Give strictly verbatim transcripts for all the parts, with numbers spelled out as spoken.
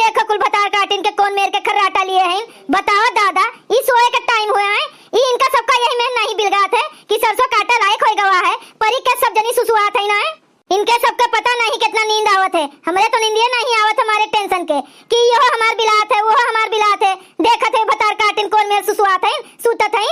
देखो कुल भतार काटिन के कौन मेर के खर्राटा लिए हैं। बताओ दादा, ई सोए के टाइम हुआ है, ई इनका सबका यही मेर नहीं बिलगात है कि सरसों काटे लायक होई गवा है, परी के सब जनी सुसुआत है ना है। इनके सबके पता नहीं कितना नींद आवत है, हमरे तो नींदिए नहीं आवत हमारे टेंशन के कि यो हमार बिलात है, वो हमार बिलात है। देखत है भतार काटिन कौन मेर सुसुआत है, सूतत है।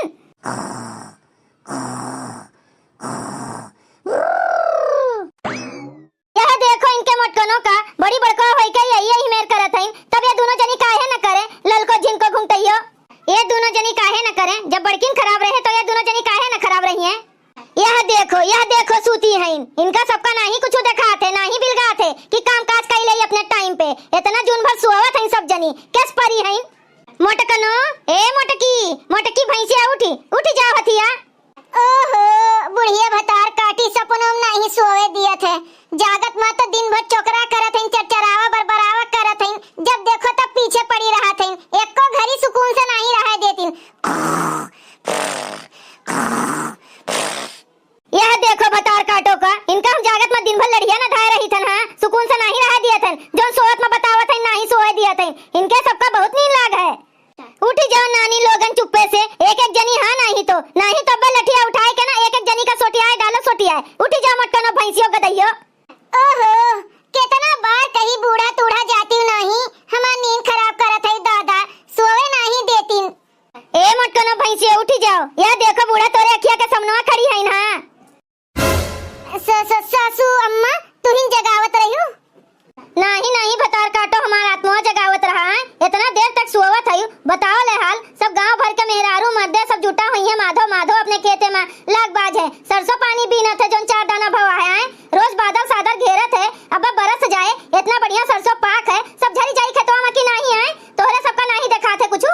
यह देखो इनके मोटकनों का, बड़ी बड़का होई के यही यही मेर करत हईन, तब ये दोनों जनी काहे न करे, ललको झिनको घुंघटइयो। ये दोनों जनी काहे न करे, जब बड़किन खराब रहे तो ये दोनों जनी काहे न खराब रही हैं? यह देखो, यह देखो सूती हईन, इनका सबका नाही कुछ देखात है, नाही बिलगात है कि काम काज कई ले अपने टाइम पे, इतना जून भर सोवत हईन सब जनी, केस परी हईन? मोटकनो, ए मोटकी, मोटकी भैंसिया उठी, उठी जाओ हथिया। ओहो, बुढ़िया भतार काटी सपनों में नाही सोवे दियत है। जागत मा तो दिन भर चोकरा करत हईन, चरचरावा बरबरावा करत हईन। जब देखो तब पीछे पड़ी रहत हईन, एको घड़ी सुकून से नाही रहे देतिन। यह देखो भतार काटो का, इनका हम जागत मा दिन भर लड़िया न धाए रही थन, हाँ, सुकून से नाही रहे दियत हन, जौन सोवत मा बतावत हईन, नाही सोवे दियत हईन। इनके सबका बहुत नींद लाग है। उठी जाओ नानी लोगन चुप्पे से, एक एक जनी हाँ नाही तो, नाही तो अब्बे लठिया उठाए के ना एक एक जनी का सोटियाए डालो सोटियाए। उठी जाओ मोटकनो भैंसियो गदहियो। ओहो, केतना बार कही बूढ़ा तूढ़ा जातिउ नाही, हमार नींद खराब करत है दादा, सोवे नाही देतिन। ए मोटकनो भैंसियो उठी जाओ, यह देखो बूढ़ा तोरे अखिया के समनवा खड़ी है ना। स-, स-, सासू अम्मा, तुहिन जगावत रह्यू? नाही, नाही, भतार काटो हमार आत्मा जगावत रहा है। इतना देर तक सोवत हयू, बताओ ले हाल। सब गांव भर के मेहरारू मर्दे सब जुटा हुई है, माधो, माधो अपने खेते में लाग बाज है। सरसों पानी बीनत है, जौन चार दाना भवा है, आए। रोज बादल सादर घेरत है, अब बरस जाए, इतना बढ़िया सरसों पाक है, सब झरी जाई खेतवा में कि नाही आए। तोहरे सबका नाही देखात है कुछू।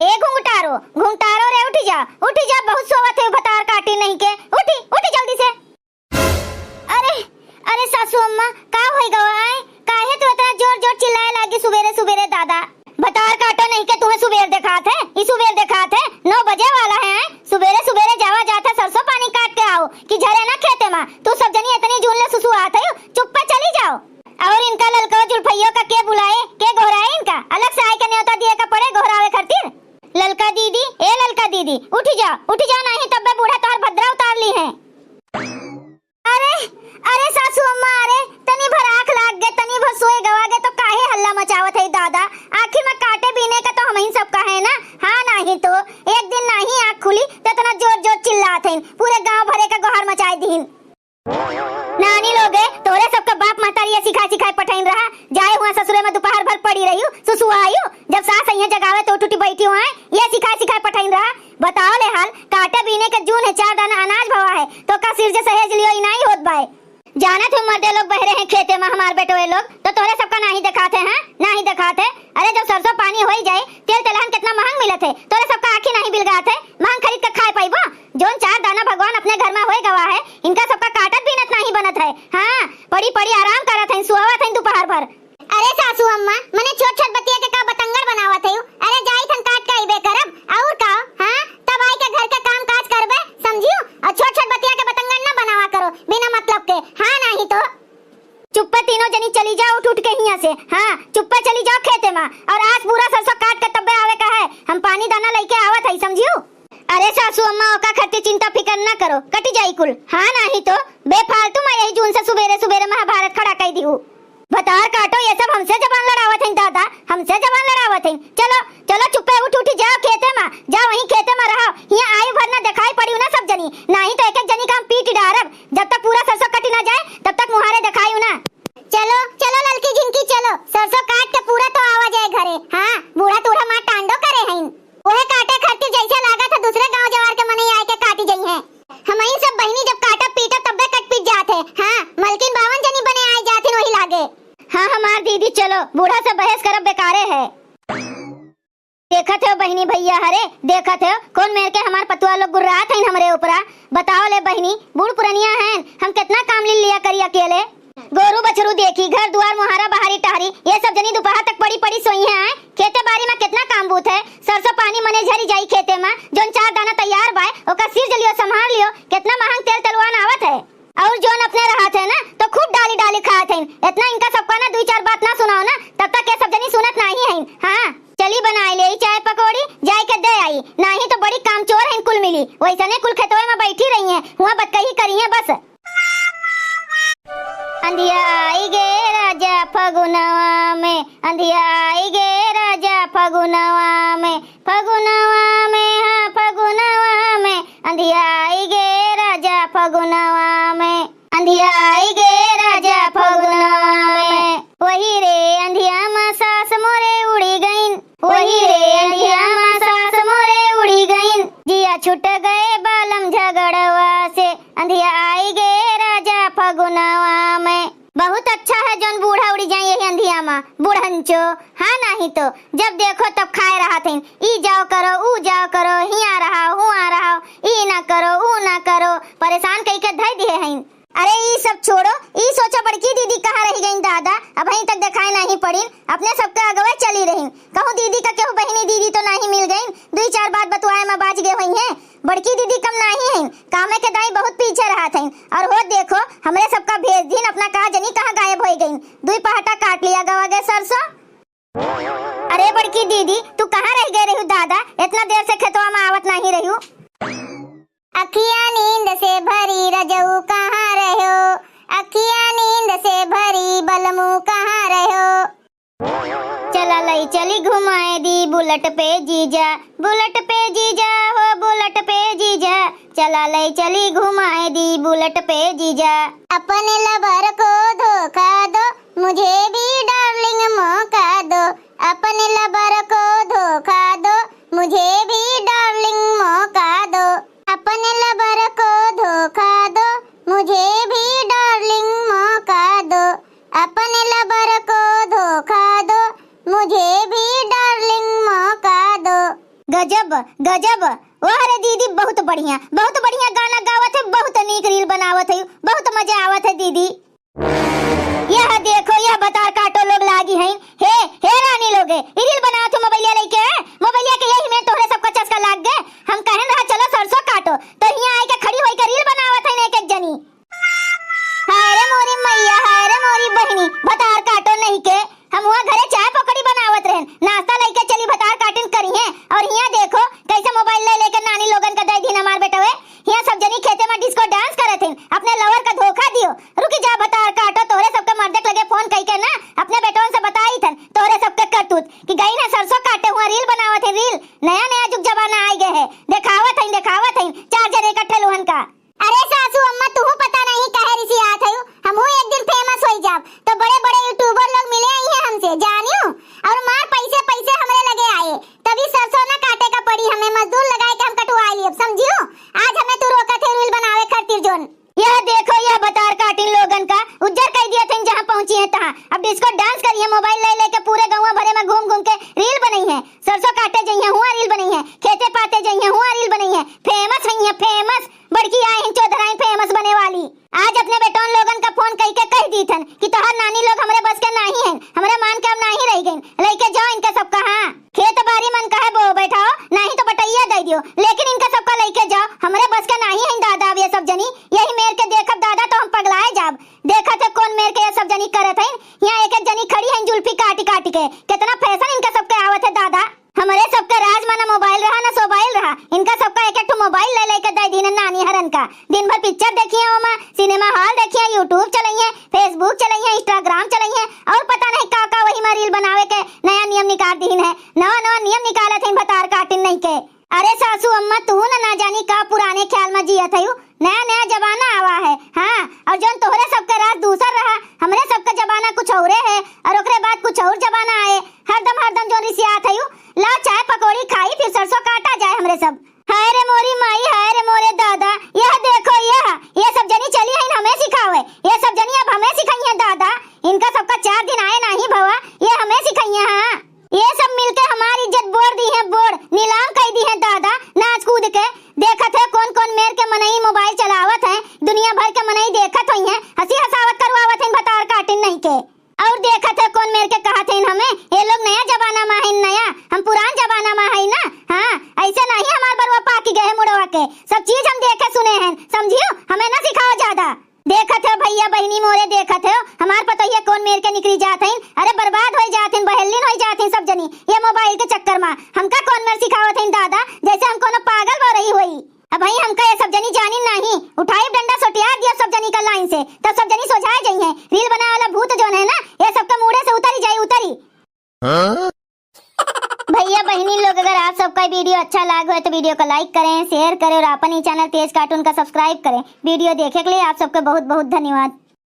ए घुंघटारो, घुंघटारो रे, उठी जा, उठी जा, बहुत सोवत है भतार काटी नहीं के, उठी, उठी जल्दी से। अरे, अरे सासू अम्मा, का होई गवा आए? काहे तू इतना जोर जोर चिल्लाए लागी सुबेरे सुबेरे दादा? भतार काटो नहीं के तुम्हें सुबेर देखात है, ई सुबेर देखात है, नौ बजे वाला है, आए? सुबेरे सुबेरे जावा जात है सरसों पानी काट के आओ, कि झरे ना खेते मा, तू सब जनी इतनी जून ले सुसुआत है, चुप्पे चली जाओ। और इनका ललका जुल्फइयो का के बुलाए, के गोहराए इनका? अलग से आए के न्योता दिए का पड़े गोहरावे खातिर। ललका दीदी, ए ललका दीदी, उठी जा, उठी जा, नाही तब्बे बूढ़ा तोहर भद्रा उतार ली है। अरे, अरे सासू अम्मा, अरे तनी भर आँख लाग गए, तनी भर सोए गवा गए तो काहे हल्ला मचावत है दादा? आखिर में काटे बीने का तो हमही सबका है ना, हाँ नाही तो एक दिन नाही आँख खुली तो इतना जोर जोर चिल्लात है, पूरे गाँव भरे का गोहार मचाए दीन। नानी लोगे, तोरे सबका बाप महतारी ये सिखाए सिखाए पठाइन रहा, जाए हुआ ससुरे में दोपहर भर पड़ी रही, सुसुआयु, जब सास अइहें जगावे तो उठ उठी बैठी हुआ, ये सिखाए सिखाए पठाइन रहा। बताओ ले हाल, काटे बीने के जून है, चार दाना अनाज भवा है, तो का सिरजे सहेज लियो, ई नाही होत बाय। जानत हो मर्दे लोग बहरे हैं खेते में हमार बेटोए लोग, तो तोरे सबका नाही देखात है, हाँ? नाही देखात है। अरे जब सरसों पानी होई जाए, तेल तेलहन कितना महंग मिलत है, तोरे सबका आँखी नाही बिलगात है, महंग खरीद के खाए पाइबो? जौन चार दाना भगवान अपने घर में होए गवा है, इनका सबका काटत बीनत नाही बनत है। हाँ, पड़ी पड़ी आराम करत हैं, सुहावत हैं दोपहर भर। अरे सासू अम्मा, मने छोट छोट बतिया के का बतंगड़ बनावत है? अरे जाई थन काट के अइबे करब, और का? हाँ, तब आई के घर के काम काज करबे, समझियो? और छोट छोट बतिया के बतंगड़ ना बनावा करो बिना मतलब के, हाँ नाही तो। चुप्पे तीनों जनी चली जाओ उठ उठ के हियाँ से। हाँ, चुप्पे चली जाओ खेते मा, और आज पूरा सरसों काट के तब्बे आवे का है। हम पानी दाना लइके आवत हई, समझियो? अरे सासू अम्मा, ओका खातिर चिंता फिकर ना करो, कटी जाई कुल। हाँ, नाही तो बेफालतू मा यही जून से सुबेरे सुबेरे महाभारत खड़ा कई दिहू। भतार काटो, ये सब हमसे जबान लड़ावत हैं दादा, हमसे जबान लड़ावत हैं। चलो, चलो चुप्पे उठ उठी जाओ खेते मा, जाओ वहीं खेते मा रहो। हियाँ आयु भर ना देखाई पड़ियो ना सब जनी, नाही तो एक एक जनी का हम पीट डारब। जब तक पूरा सरसों कटी ना जाए, तब तक मुहारे देखायु ना। चलो, चलो ललकी झिनकी, चलो, सरसों काट के पूरा तो आवा जाए घरे। हाँ, बूढ़ा तूढ़ा मार टांडो करे हैं। ओहे काटे खातिर जैसे लागत है, दूसरे गांव जवार के मनई आए के काटी जइहें। हमही सब बहिनी जब काटब पीटब, तब्बे कट पीट जात है। हाँ, मलकिन बावन जनी बने आए जाथिन वही लागे। हाँ, हमार दीदी, चलो, बूढ़ा से बहस करब बेकारे है। देखत हो बहिनी भैया, हरे, देखत हो कौन मेर के हमार पतुआ लोग गुर्रात हईन हमरे ऊपरा। बताओ ले बहिनी, बूढ़ पुरनिया हैं, हम कितना काम ली लिया करी अकेले। गोरू बछरू देखी, घर दुआर मुहारा बहारी टहरी, ये सब जनी दोपहर तक पड़ी पड़ी सोई हैं, आए? खेते बारी मा कितना काम बूत है, सरसों पानी मने झरी जाई खेते मा, जौन चार दाना तैयार बाय, ओका सिर जलियो, संभार लियो, कितना महंग तेल तलवान आवत है। और जौन अपने रहत है ना, तो खूब डाली डाली खात हइन। इतना इनका सबका ना दुई चार बात ना सुनाओ ना, तब तक ये सब जनी सुनत नाही हइन। हाँ, चली बनाए ले चाय पकौड़ी, जाए के दे आई, नाही तो बड़ी कामचोर हइन कुल मिली। वैसने कुल खेतवे में बैठी रही हैं, हुआ बतकही करी हैं बस। अंधिया आई गे राजा फगुनवा में, अंधिया आई गे राजा फगुनवा में, फगुनवा में, हाँ, फगुनवा में, अंधिया आई गे राजा फगुनवा में, अंधिया आई गे राजा फगुनवा में। वही रे अंधिया मा सास मोरे उड़ी गईन, वही रे अंधिया मा सास मोरे उड़ी गईन, जिया छूट गए बालम झगड़वा से, अंधिया आई गे राजा फगुनवा में। बहुत अच्छा है जौन बूढ़ा उड़ी जाए यही अंधिया मा, बूढ़ंचो। हाँ, नाही तो जब देखो तब खाए रहत हइन, ई जाओ करो, ऊ जाओ करो, हियाँ रहो, हुआँ रहो, ई ना करो, ऊ ना करो, परेशान कई के धई दिहे हइन। अरे ई सब छोड़ो, ई सोचा बड़की दीदी कहाँ रहि गईन दादा, अबहीं तक देखाए नाही पड़ीन, अपने सबके अगवे चली रहीन। कहूँ दीदी का केहू बहिनी दीदी तो नाही मिल गईन, दुई चार बात बतुआए मा बाज गए होइहें। बड़की दीदी कम नाही हइन, कामे के दाई बहुत पीछे रहत हइन। और हो देखो, हमरे सबका भेज दीन, अपना कहा जनी कहाँ गायब होइ गईन। दुई पहाटा काट लिया गवा गए सरसों। अरे बड़की दीदी, तू कहाँ रहि गए रह्यू दादा? इतना देर से खेतवा मा आवत नाही रह्यू। अखिया नींद से भरी रजऊ कहाँ रह्यो, अखिया नींद से भरी बलमू कहाँ रह्यो। चला लई चली घुमाए दी बुलेट पे जीजा, बुलेट पे जीजा हो बुलेट पे जीजा, चला लई चली घुमाए दी बुलेट पे जीजा। अपने लवर को धोखा दो, मुझे भी डार्लिंग मौका दो, अपने लवर को धोखा दो, मुझे भी डार्लिंग मौका दो, अपने लवर को धोखा दो, मुझे भी डार्लिंग मौका दो, अपने लवर को धोखा दो, मुझे भी डार्लिंग मौका दो। गजब, गजब। वाह रे दीदी, बहुत बढ़िया, बहुत बढ़िया गाना गावत है, बहुत नीक रील बनावत है, बहुत मजा आवत है दीदी। यह देखो, यह भतार काटो लोग लागी हैं। हे, हे रानी लोगे, ई रील बनावत हो मोबाइलिया लेके? मोबाइलिया के यही में तोहरे सबका चस्का लाग गए। हम कहन रहा चलो सरसों काटो, तो हियाँ आए के खड़ी होई के रील बनावत है एक एक जनी। हाय रे मोरी मैया, हाय रे मोरी बहिनी, भतार काटो नहीं के। हम हुआँ घरे चाय पकौड़ी बनावत रहन, नाश्ता लइके चली भतार काटिन करिहें। और हियाँ देखो कैसे मोबाइल ले लेके नानी लोगन का दे दीन हमार बेटवे। हियाँ सब जनी खेते मा डिस्को डांस करत हइन, अपने लवर का धोखा दियो। रुकी जा भतार काटो, तोहरे सबके मर्दे के लगे फोन कइके ना अपने बेटवन से बताई थन तोहरे सबके करतूत कि गई ना सरसों काटे हुआँ रील बनावत है रील। नया नया जुग जमाना आइ गए है, देखावत हइन, देखावत हइन चार जने इकट्ठे लोहन का। अरे सासू अम्मा, तुहू पता नहीं काहे रिसियात हयू। हमहू एक दिन फेमस होई जाब, तो बड़े बड़े यूट्यूबर लोग मिले आई हैं हमसे, जानियो। और मार पैसे पैसे हमरे लगे आए, तभी सरसों ना काटे का पड़ी हमें, मजदूर लगाए के हम कटवाए लिए, समझियो। आज हमें तू रोकत है रील बनावे खातिर जोन। यह देखो, यह भतार काटिन लोगन का उज्जर कइ दिया थे, जहाँ पहुँची हैं तहाँ। अब डिस्को डांस करिहें, मोबाइल ले लेके पूरे गौवा भरे मा घूम घूम के रील बनइहें। सरसों काटे जइहें, हुआँ रील बनइहें, खेते पाते जइहें, हुआँ रील बनइहें। फेमस हइहें, फेमस। बड़की आए हैं चौधराइन फेमस बने वाली। आज अपने बेटौन लोगन का फोन कइके कहि दीथन कि तोहार नानी लोग हमरे बस के नाही हैं, हमरे मान के अब नाही रहि गइन। लइके जाओ इनका सबका, हाँ, खेत बारी मन कहे बो बैठाओ, नाही तो बटइया दइ दियो, लेकिन इनका सबका लइके जाओ, हमरे बस के नाही हैं दादा। अब ये सब जनी यही मेर के देखब दादा तो हम पगलाए जाब। देखत है कौन मेर के ये सब जनी करत हैं, हियाँ एक एक जनी खड़ी हैं जुल्फी काटी काटी के, कितना फैशन इनका सबके आवत है दादा। हमरे सबके राज मा ना मोबाइल रहा ना सोबाइल रहा, इनका सबका एक एक ठो मोबाइल ले लेके दइ दीन नानी हरन का। दिन भर पिक्चर देखिहें, ओमा सिनेमा हॉल देखिहें, YouTube चलइहें, Facebook चलइहें, Instagram चलइहें, और पता नहीं का का वही मा रील बनावे के नया नियम निकाल दीन है। नवा नवा नियम निकालत हैं भतार काटिन नहीं के। अरे सासू अम्मा, तू ना, ना जानी का पुराने ख्याल मा जियत हयू, नया नया जमाना आवा है। हाँ, और जौन तोहरे सबके राज दूसर रहा, हमरे सबके जमाना कुछ औरे है, और ओकरे बाद कुछ और जमाना आए। हरदम हरदम जौन रिसियात हयू, लाओ चाय पकौड़ी खाई, फिर सरसों काटा जाए हमरे सब। हाय रे मोरी माई, हाय रे मोरे दादा, यह देखो, यह, ये सब जनी चली हैं हमें सिखावे, ये सब जनी अब हमें सिखाई हैं दादा। इनका सबका चार दिन आए नाही भवा, ये हमें सिखाई हैं, हाँ। ये सब मिलके हमार इज्जत बोड़ दी हैं, बोड़, नीलाम कइ दी हैं दादा, नाच कूद के। देखत है कौन कौन मेर के मनई मोबाइल चलावत हैं, दुनिया भर के मनई देखत होइहें, हँसी हँसावत करवावत हैं भतार काटिन नहीं के। और देखत है कौन मेर के कहत हैं हमें, ये लोग नया जमाना मा हैं, नया, हम पुरान जमाना मा हैं ना। हाँ, ऐसे नहीं हमार बरुआ पाकि गए हैं मुड़वा के, सब चीज हम देखे सुने हैं, समझियो, हमें ना सिखाओ ज्यादा। देखत है भइया बहिनी मोरे, देखत है, भइया बहिनी लोग, अगर आप सबका video अच्छा लाग होय तो video का like करें, share करें और आपन ई channel तेज cartoon का subscribe करें। Video देखे के लिए आप सबके बहुत बहुत धन्यवाद।